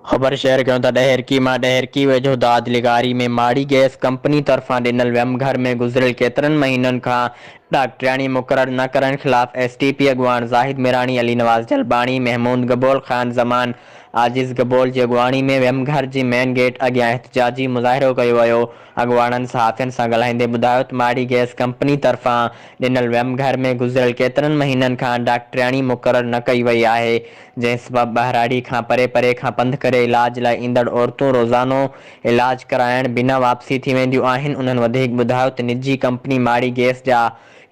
خبر شيئر ڪيون ته ڏهرڪي مان ڏهرڪي ويجهو داد لغاري ۾ ماڙي گئس ڪمپني طرفان ڏنل ويم گهر ۾ گذريل ڪيترن مهينن کان ڊاڪٽرياڻي مقرر نه ڪرڻ خلاف ايس ٽي پي اڳواڻ زاهد ميراڻي، علي نواز جلباڻي، محمود گبول، خان زمان، عاجز گبول جي اڳواڻي ۾ ويم گهر جي مين گيٽ اڳيان احتجاجي مظاهرو ڪيو ويو. اڳواڻن صحافين سان ڳالهائيندي ٻڌايو ته ماڙي گئس ڪمپني طرفان ڏنل ويم گهر ۾ گذريل ڪيترن مهينن کان ڊاڪٽرياڻي مقرر نه ڪئي وئي آهي جنهن سبب ٻهراڙي کان پري پري کان پنڌ ڪري علاج لاء ايندڙ عورتون روزانو علاج ڪرائڻ بنا واپسي ٿي وينديون آهن انهن وڌيڪ ٻڌايو ته نجي ڪمپني ماڙي گئس جا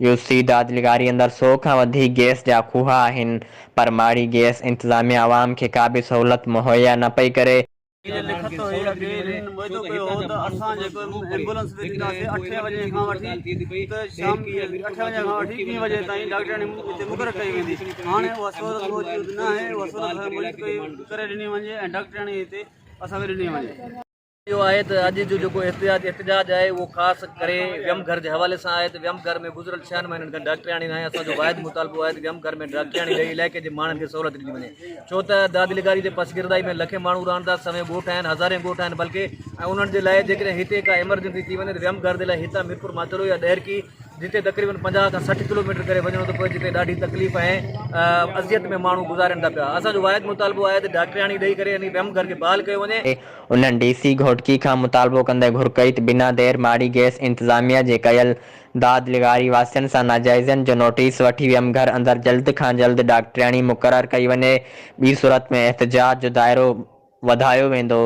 يو سي داد لغاري اندر سو کان وڌيڪ گئس جا کوها آهن پر ماڙي گئس انتظاميا عوام کي ڪا به سهولت مهيا نه پئي ڪري. جي لکت هئي اڳي هنن معاهدو ڪيو هو ته اسان جيڪو ايمبولنس به ڏينداسين اٺين وڄي کان وٺي ته شام اٺين وڄي کان وٺي ٻين وڄي تائين ڊاڪٽرياڻي هتي مقرر ڪئي ويندي هاڻي اها سهولت موجود نه آهي اها سهولت اسان کي موجود ڪئي ڪري ڏني وڃي ۽ ڊاڪٽرياڻي هتي اسان کي ڏني وڃي. اهو آهي ته اڄ جو جيڪو احتجاج احتجاج آهي اهو خاص ڪري ويم گهر جي حوالي سان آهي ته ويم گهر ۾ گذريل ڇهن مهينن کان ڊاڪٽرياڻي ناهي اسان جو واحد مطالبو آهي ته ويم گهر ۾ ڊاڪٽرياڻي ڏئي علائقي جي ماڻهن کي سهولت ڏني وڃي ڇو ته داد لغاري جي پسگردائي ۾ لکين ماڻهو رهن ٿا سوين ڳوٺ آهن هزارين ڳوٺ آهن بلڪه ۽ انهن جي لاء جيڪڏهن هتي ڪا ايمرجنسي ٿي وڃي ته ويم گهر جي لاء هتان ميرپور ماٿيلو يا ڏهرڪي جتي تقريبن 50 کان 60 ڪلوميٽر ڪري وڃڻو ٿو پوي جتي ڏاڍي تڪليف ۽ اذيت ۾ ماڻهو گذارين ٿا پيا اسان جو واحد مطالبو آهي ته ڊاڪٽرياڻي ڏئي ڪري انهي ويم گهر کي بحال ڪيو وڃي. انهن ڊي سي گهوٽڪي کان مطالبو ڪندي گهر ڪئي ته بنا دير ماڙي گئس انتظاميا جي ڪيل داد لغاري واسين سان ناجائزين جو نوٽيس وٺي ويم گهر اندر جلد کان جلد ڊاڪٽرياڻي مقرر ڪئي وڃي ٻي صورت ۾ احتجاج جو دائرو وڌايو ويندو.